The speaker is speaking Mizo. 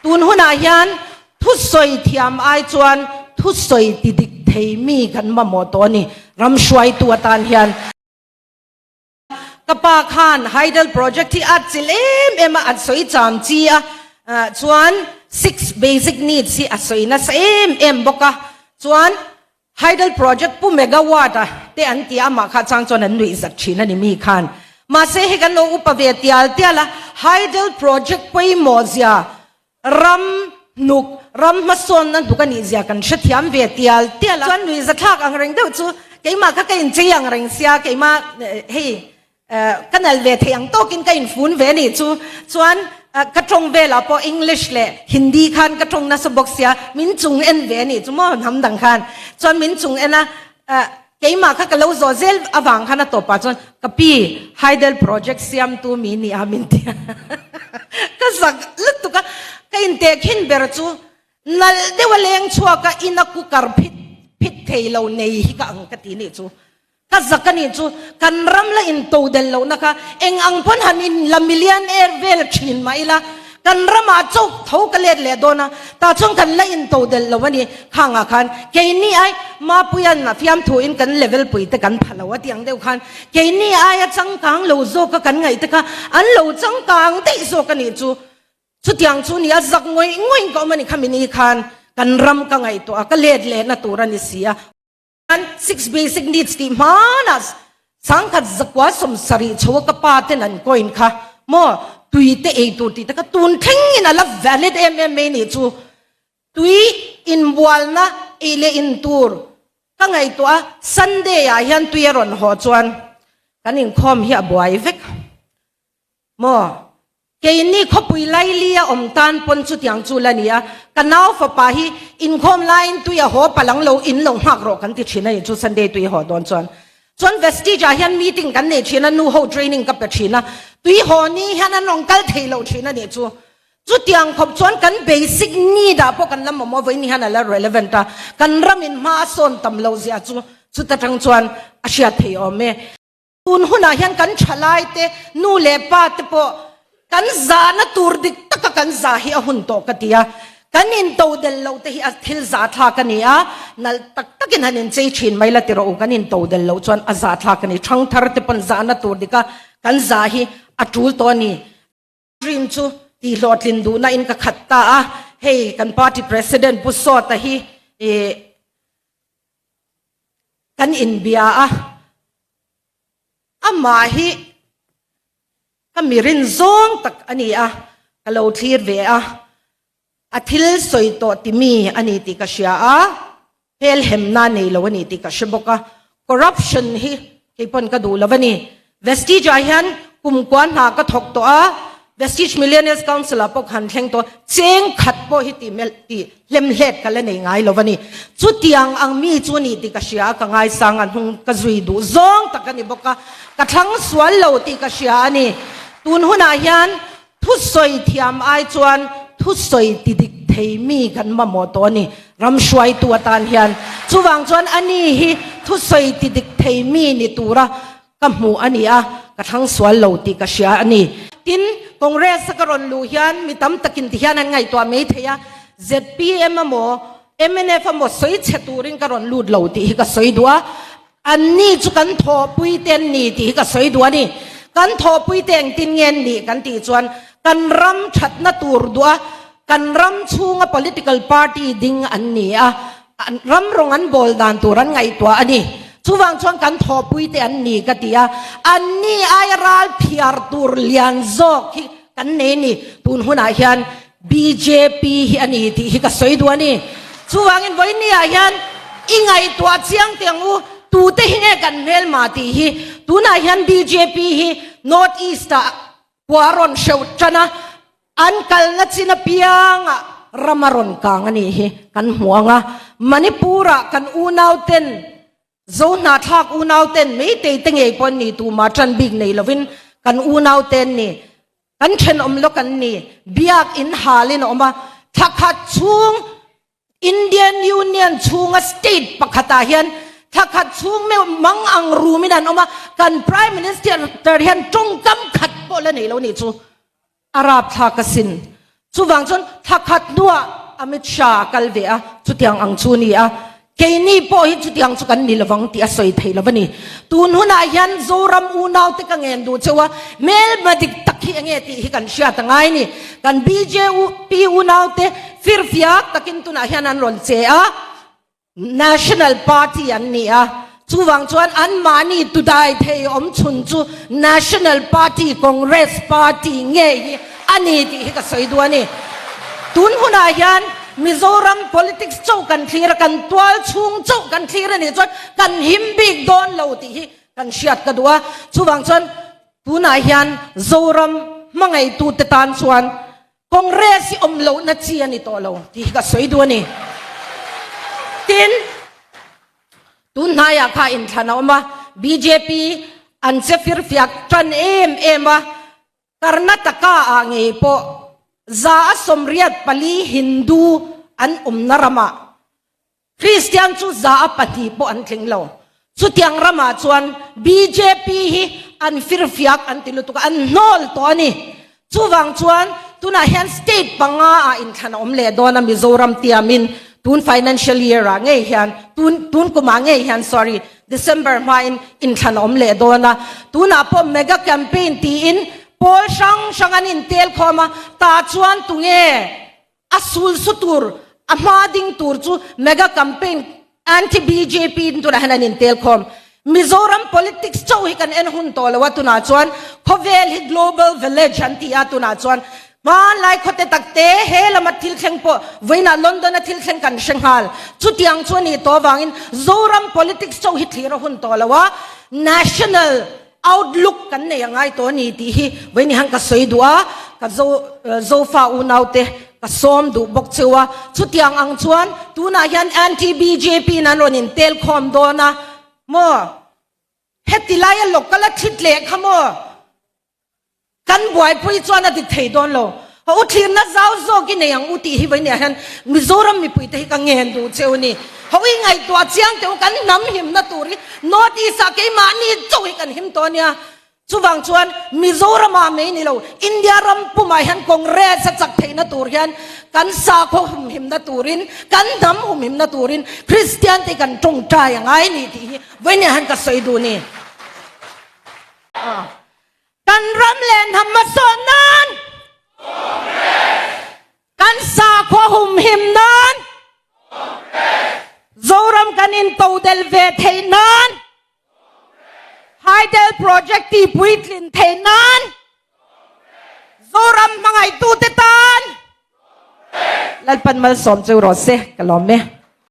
Tun hunah hian thusawi thiam ai chuan thusawi ti dik thei mi kan mamawh tawh a ni, ram hruaitu atan hian. Ka pa khan Hydel project hi a chilh em em a, a sawi cham chi a, chuan six basic needs hi a sawi nasa em em bawk a, chuan Hydel project pu megawatt a te an ti a, amah kha chang chuan an nuih zat thin a ni mi khan. Mahse hei kan lo upa ve tial tial a, Hydel project pawimawh zia ram hnuk, ram hmasawnna hnuk a nih zia kan hrethiam ve tial tial a. Chuan nuih zathlak ang reng deuh chu keimah kha ka inchei ang reng sia, keimah hei Ka nal ve thei ang tawkin ka infun ve nih chu. Chuan ka tawng velah pawh English leh Hindi khan ka tawng nasa bawk sia, min chung en ve nih chu maw hnam dang khan. Chuan min chung en a, keimah kha ka lo zawh zel avang khan a tawpah chuan ka pi Hydel project siamtu mi nih a min ti a. Ka zak lutuk a, ka intehkhin ber chu nalh deuha leng chhuak a ina cooker phit phit thei lo nei hi ka ang ka ti nih chu. Ka zak a nih chu, kan ram la in to del lohna kha eng ang pawn han in la million air vel thin mah ila, kan ramah chauh tho ka let leh dawn a, tah chuan kan la in to del lo a ni. Khangah khan keini ai Mapuian a fiamthu in kan level pui te kan pha lo a tih ang deuh khan keini aia changkang lo zawk a kan ngaih te kha an lo changkang daih zawk a nih chu. Chutiang chu ni a, zak ngawih ngawih in ka awm a ni kha mini khan kan ram ka ngaihtuah a, ka let lehna tur a ni si a. Six basic needs tih hmanah sangkhat zakua 70 chho a ka pa ten an coin kha maw tui te ei tur tih te kha tun thleng in a la valid em em mai nih chu. Tui inbualna ei leh in tur ka ngaihtuah a, Sunday ah hian tui a rawn haw chuan kan inkhawm hi a buai vek. Maw? Keini khawpui laili a awm tan pawn chutiang chu la ni a, ka nau fapa hi inkhawm laiin tui a haw palang lo in lo nghak rawh kan ti thin a ni chu Sunday tui a haw dawn chuan. Chuan Vestige ah hian meeting kan nei thin a, nu ho training ka pe thin a, tui haw ni hian an rawn kal thei lo thin a nih chu. Chutiang khawp chuan kan basic need ah pawh kan la mamawh vawiin hian a la relevant a, kan ram in hma a sawn tam lo zia chu chuta tang chuan a hriat thei awm e. Tun hunah hian kan thalai te, nu leh pa te pawh kan zahna tur dik taka kan zah hi a hun tawh ka ti a. Kan intodel loh te hi a thil zahthlak a ni a, nalh tak takin han inchei thin mai la ti rawh u, kan intodel loh chuan a zahthlak a ni. Thangthar te pawn zahna tur dika kan zah hi a tul tawh a ni. Dream chu tihhlawhtlin duhna in ka khat ta a, hei kan party president Pu Sawta hi ih kan inbia a, amah hi ka mi rin zawng tak a ni a, ka lo thlir ve a, a thil sawi tawh ti mi a ni tih ka hria a. Helhemna nei lo a ni tih ka hre bawk a, corruption hi kei pawn ka duh lo a ni. Vestige ah hian kumkua hna ka thawk tawh a, Vestige Millionaires Council ah pawh ka han thleng tawh a, cheng khat pawh hi tih melh tih hlemhlet ka la nei ngai lo a ni. Chutiang ang mi chu a ni tih ka hria a, ka ngaisang a hnung ka zui duh zawng tak a ni bawk a, ka thlang sual lo tih ka hria a ni. Tun hunah hian Thusawi thiam ai chuan thusawi ti dik thei mi kan mamawh tawh a ni, ram hruaitu atan hian. Chuvang chuan a ni hi thusawi ti dik thei mi ni tura ka hmuh a ni a, ka thlang sual lo tih ka hria a ni. Tin, Congress a ka rawn luh hian mi tam takin ti hian an ngaihtuah mai thei a, zpm emaw mnf emaw sawi chhe turin ka rawn lut lo tih hi ka sawi duh a, Anni chu kan thawhpui te an ni tih hi ka sawi duh a ni. Kan thawhpui te engtin nge an nih kan tih chuan kan ram thatna tur duh a, kan ram chhunga political party ding an ni a, ram rawng an bawl dan tur an ngaihtuah a ni. Chuvang chuan kan thawhpui te an ni ka ti a, anni aia ral phiar tur lian zawk hi kan nei ni. Tun hunah hian Bjp hi a ni tih hi ka sawi duh a ni. Chuvangin vawinia hian i ngaihtuah chiang teh ang u, tute hi nge kan hmelma tih hi. Tunah hian bjp hi North East ah kua rawn hreuh tan a, an kalna chin apiangah ram a rawn kang a nih hi kan hmu ang a. Manipur ah kan unau ten, Zo hnahthlak unau ten Meitei te ngei pawh an ni, tumah tan bik nei lovin kan unau te an ni. Kan thenawm lawk an ni. Biak in halin a awm a, thla khat chhung Indian Union chhunga state pakhatah hian thla khat chhung meuh mang ang rumin an awm a, kan Prime Minister hian tawngkam khat pawh la nei lo nih chu a rapthlak asin. Chuvang chuan thla khat hnuah Amit Shah a kal ve a, chutiang ang chu a ni a. Keini pawh hi chutiang chu kan ni lovang tih a sawi thei lo a ni. Tun hunah hian Zoram unaute ka ngen duh cheu a, hmelma dik tak hi enge tih hi kan hriat a ngai a ni. Kan bjp unaute firfiak takin tunah hian an rawn che a. National Party an ni a, chuvang chuan anmahni tudai thei awm chhun chu National Party, Congress Party nge hi a ni tih hi ka sawi duh a ni. Tun hunah hian Mizoram politics chauh kan thlir a, kan tual chhung chauh kan thlir a nih chuan kan him bik dawn lo tih hi kan hriat ka duh a, chuvang chuan tunah hian Zoram hmangaihtute tan chuan Congress hi awm lohna chi a ni tawh lo tih hi ka sawi duh a ni. Tin, tun hnaiah kha inthlan a awm a, bjp an che firfiak tan em em a, Karnataka ah ngei pawh 184 Hindu an awmna ramah Kristian chu 2% pawh an tling lo. Chutiang ramah chuan bjp hi an firfiak an ti lutuk a, an hnawl tawh a ni. Chuvang chuan tunah hian state panga ah inthlan a awm leh dawn a Mizoram tiamin tun financial year ah ngei hian, tun tun kumah ngei hian sorry, December hmain inthlan a awm leh dawn a. Tunah pawh mega campaign tiin pawl hrang hrang an intel khawm a, tah chuan tunge A sul su tur, a hma ding tur chu mega campaign anti bjp in tunah hian an intel khawm. Mizoram politics chauh hi kan en hun tawh lo a tunah chuan khawvel hi global village an ti a tunah chuan hmanlai khawte tak te he lama thil thleng pawh vawiinah London a thil thleng kan hre nghal. Chutiang chu a nih tawh avangin Zoram politics chauh hi thlir a hun tawh lo a, national Outlook kan nei a ngai tawh a ni tih hi vawiin hian ka sawi duh a, ka zo Zofa unaute ka sawm duh bawk cheu a. Chutiang ang chuan tunah hian anti-BJP in an rawn intel khawm dawn a maw? Heti laia local a thlit leh kha maw? Kan buaipui chuan a dik thei dawn lo. A u thlirna zau zawk i nei ang u tih hi vawiin hian Mizoram mipuite hi ka ngen duh cheu a ni. Ho i ngaihtuah chiang teh u kan hnam himna tur hi North East ah keimahni chauh hi kan him tawh a nia. Chuvang chuan Mizoram ah mai ni lo India ram pumah hian Congress a chak theihna tur hian kan sakhaw humhimna turin kan hnam humhimna turin Kristian te kan tawngtai a ngai a ni tih hi vawiin hian ka sawi duh a ni. Kan ram leh hnam hmasawn nan Kan sakhua humhim nan Zoram kan intodel ve theih nan Hydel project ti puitlin theih nan Zoram hmangaihtute tan Lalpan malsawm cheu rawh se ka lawm e.